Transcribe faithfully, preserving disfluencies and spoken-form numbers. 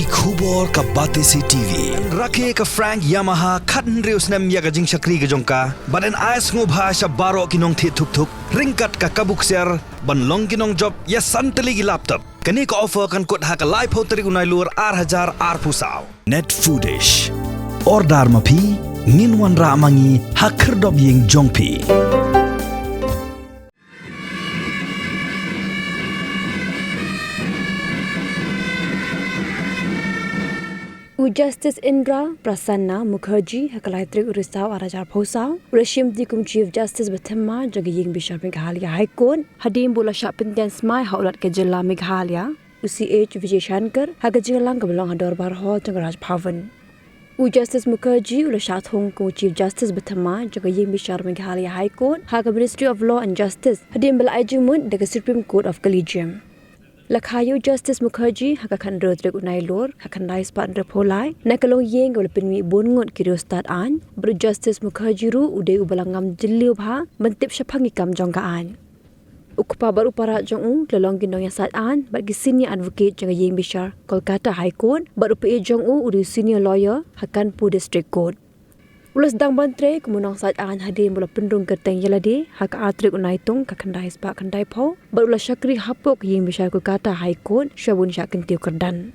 Ki khubor ka Batesi T V. Rakhe ka Frank Yamaha khathynriew snem ïa ka jingshakri ka jong ka. Bad yn ai sngewbha sha baroh ki nongthied thuk thuk ryngkat ka kabu ksiar ban long ki nongjop ïa san tylli ki laptop. Kane ka offer kan kut ha ka laiphew tarik u Nailur ar hajar arphew saw. Net Foodish. Order ma phi, ngin wanrah ma ngi ha khyrdop ïing jong phi. U Justice Indra Prasanna Mukherjee ha ka lai tarik u Risaw ar hajar arphew saw u la shimti kum Chief Justice ba thymmai jong ka ïing bishar Meghalaya High Court hadien ba u la shah pyntian smai ha u Lat ka jylla Meghalaya, u C H Vijayashankar, ha ka jingïalang kaba long ha Dorbar Hall jong ka Raj Bhavan. U Justice Mukherjee u la shah thung kum u Chief Justice ba thymmai jong ka ïing bishar Meghalaya High Court ha ka Ministry of Law and Justice hadien ba la ai jingmut da ka Supreme Court of Collegium. La kha ïa u Justice Mukherjee ha ka khathynriew tarik u Nailur, ka khyndai spah hynriewphew lai, na ka longïing kaba la pynmih bun ngut ki riewstad aiñ, bad u Justice Mukherjee ruh u dei uba la ngam jylliew bha ban tip shaphang ki kam jong ka aiñ. U kpa bad u para jong u ki la long ki nongïasaid aiñ bad ki senior advocate jong ka ïing bishar Kolkata High Court, bad u paieit jong u u dei u senior lawyer ha Kanpur District Court. U la sdang ban trei kum u nongsaid aiñ hadien ba u la pynrung kyrteng ïa lade ha ka ar tarik u Naitung, ka khyndai spah khyndaiphew, bad u la shakri hapoh ka ïing bishar Kolkata High Court shwa ban shah kyntiew kyrdan.